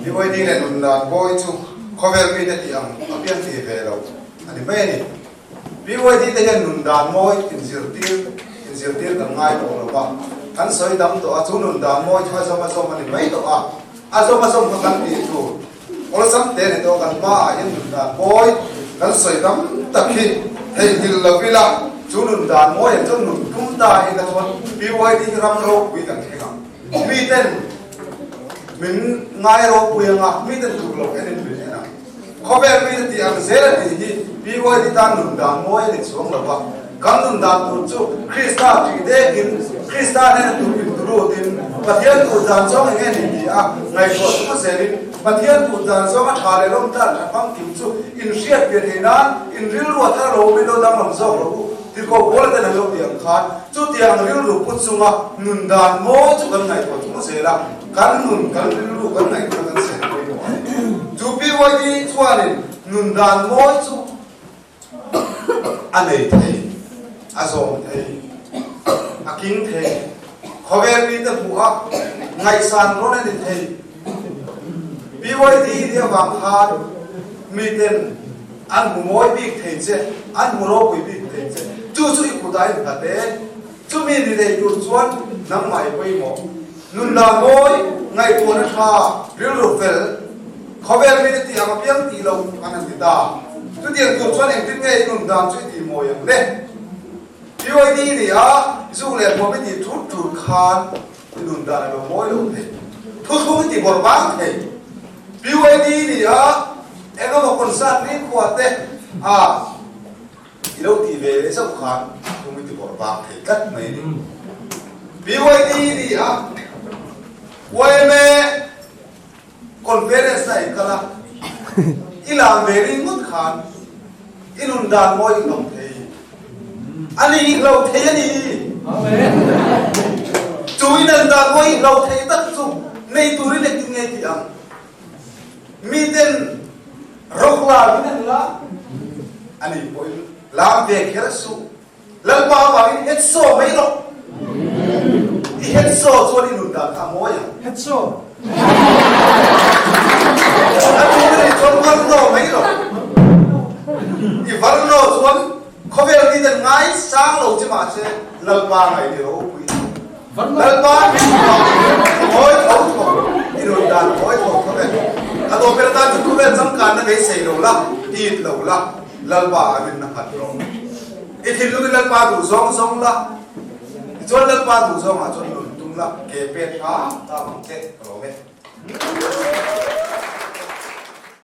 BYD leh nun dan bawi chu khawvel mite tih ang apiang ti ve lo a ni mai a ni. BYD te hian nun dan mawi inzirtir inzirtir kan ngai tawh lo va, kan sawi dam tawh a, chu nun dan mawi chu a zawm a zawm a ni mai tawh a, a zawm a zawm kha kan tih tur awlsam te ni tawh kan hmaah hian nun dan mawi kan sawi tam tak hi theihnghilh lo ila, chu nun dan mawi ang chuan nun tum ta ila chuan BYD hi ram ropui kan thleng ang. Miten min ngai ropui ang a, miten tluk lo enin min en ang. Khawvel mite tih ang zel a tih hi BYD tan nun dan mawi a ni chuang lo va. Kan nun dan tur chu Krista ṭih dekin, Krista nena tur inturutin, Pathian duh dan zawng eng nge ni ti a ngaihtuah chung zelin, Pathian duh dan zawnga ṭha leh lawm tan ṭha famkim chu inhriat pian theih nan inrilru a thar lo min lo danglam zawk rawh u ti ko Paula ten an lo ti ang khan chutiang rilru pu chunga nun dan mawi chu kan ngaihtuah chung zel a. Kan nun, kan rilru kan ngaihtuahna kan siam pawimawh a ni. Chu PYD chuanin nun dan mawi chu a nei thei, a zawm thei, a king thei, khawvel mite hmuh a ngaihsan rawn a ni thei. PYD nih avang khan miten an hmu mawi bik thei che, an hmu ropui bik thei che. Chu chu i kutah i nghat e. Chumi ni nei tur chuan nangmah i pawimawh. Nun dan mawi, ngaihtuahna tha, rilru fel, khawvel mite tih ang apiang tih lo an han ti ta. Chutiang tur chuan engtin nge i nun dan chu i tih mawi ang le? PYD ni a, zu leh hmuam i tih thut thut khan i nun dan a lo mawi lo thei. Thuthlung i ti bawrh vang thei. PYD ni a, eng emaw concert nikhua te a. I lo tih ve leh zauh khan tum i ti bawrh bak thei tlat mai a ni. BYD ni a yma conference na i kal a, i lam ve ringawt khan i nun dan mawi i hlawm thei a ni, i hlo thei a ni. Chu i nun dan mawi i hlo thei tak chu nei turin engtin nge tih ang? Miten rawk lam in an la a nih pawhin lam ve kher suh. Lalpa avangin het saw mai rawh. I het saw chuan i nun dan kha a mawi ang. Het saw. A tul a nih chuan varno mai rawh. I varno chuan khawvel miten ngai sang lo che mahse Lalpa ngaih ni ropui chu. Lalpa mawi tho tho i nun dan mawi tho tho e. A tawp ber atan chu khawvel changkanna beisei lo la, it lo la, Lalpa a rinna nghat rawh. I thinlungin Lalpa duh zawng zawng la, tichuan Lalpa duh zawngah chuan nun tum la, ke pet hram hram ang che ka lawm e.